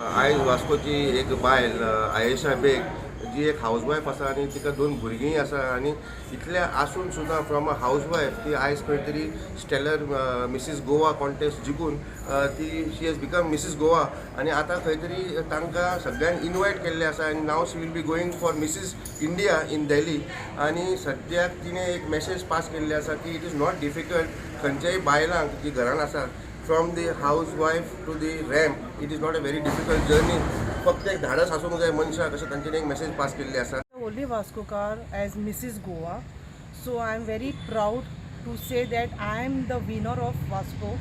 आयज वास्कोची एक बायल आयेशा बेग, जी एक हावसवायफ आसा आनी तिका दोन भुरगींय आसा आनी इतलें आसून सुद्दां फ्रॉम अ हावसवायफ ती आयज खंय तरी स्टेलर मिसीस गोवा कॉन्टेस्ट जिखून ती she has become Mrs Goa. आनी आतां खंय तरी तांकां सगळ्यांक इनवायट केल्लें आसा आनी now she will be going for Mrs India in Delhi. आनी सद्याक तिणें एक मॅसेज पास केल्ली आसा की it is not difficult खंयच्याय बायलांक जी घरान आसा, from the housewife to the ramp, it is not a very difficult journey. फक्त एक धाडस आसूंक जाय मनशाक, अशें तांच्यांनी एक मॅसेज पास केल्ली आसा. Only Vascokar as Mrs. Goa. So I am very proud to say that I am the winner of Vasco.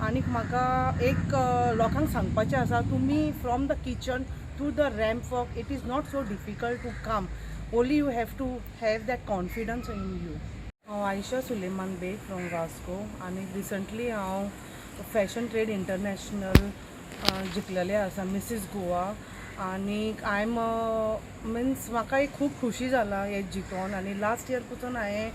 आनीक म्हाका एक लोकांक सांगपाचें आसा, तुमी from the kitchen to the ramp walk, it is not so difficult to come. Only you have to have that confidence in you. हांव आयशा सुलेमान बेग from Vasco आनी recently हांव फॅशन ट्रेड इंटरनॅशनल जिखलेलें आसा मिसीस गोवा. आनीक I am mince म्हाका एक खूब खुशी जाला हें जिखोन. आनी लास्ट इयर पसून हांवें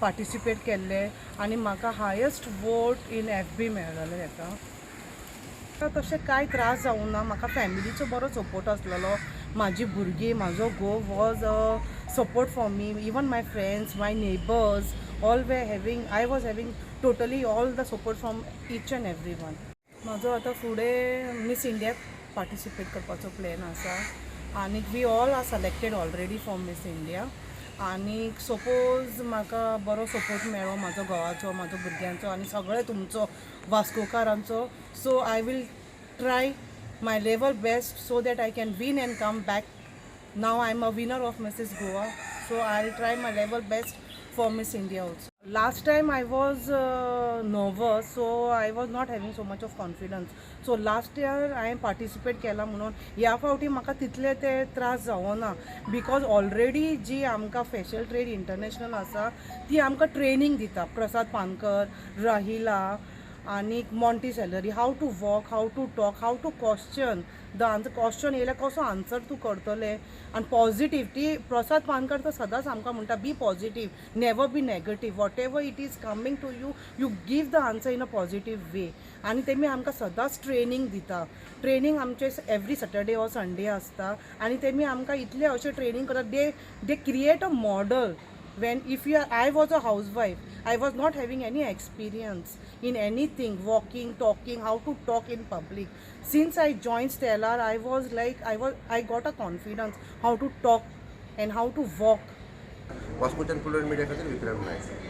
पार्टिसिपेट केल्लें आनी म्हाका हायस्ट वोट इन एफबी मेळ्ळेलें. हेका तशें कांय त्रास जावूं ना. म्हाका फॅमिलीचो बरो सपोर्ट आसलेलो. म्हाजी भुरगीं, म्हाजो घोव was a support for me. Even my friends, my neighbours, all were having I was having totally all the support from each and every one. म्हाजो आतां फुडें मीस इंडियाक पार्टिसिपेट करपाचो प्लॅन आसा आनीक we all are selected already for Miss India. आनीक suppose म्हाका बरो सपोर्ट मेळ्ळो म्हाजो घोवाचो, म्हाजो भुरग्यांचो आनी सगळे तुमचो वास्कोकारांचो, so I will try my level best so that I can win and come back. Now I am a winner of Mrs. Goa, so I will try my level best for Miss India also. Last time I was nervous, so I was not having so much of confidence. So last year हांवें participate केला म्हणून ह्या फावटी म्हाका तितले ते त्रास जावना, because already जी आमकां फॅशन ट्रेड इंटरनॅशनल आसा ती आमकां ट्रेनींग दिता. प्रसाद पानकर, राहिला आनीक Monty salary, how to walk, how to talk, how to question the answer, question येयल्यार कसो आन्सर तूं करतलें आनी पॉजिटीव ती. प्रसाद पानकर तर सदांच आमकां म्हणटा, "Be positive, never be negative. Whatever it is coming to you, you give the answer in a positive way." आनी तेमी आमकां सदांच ट्रेनींग दिता. ट्रेनींग आमचें एवरी सॅटर्डे ऑर संडे आसता आनी तेमी आमकां इतलें अशें ट्रेनींग करता. They create a model when if you are I was a housewife. I was not having any experience in anything, walking, talking, how to talk in public. Since I joined Stellar, I was like I got a confidence how to talk and how to walk. वास्कोच्यान prudent media खातीर विक्रम नायक.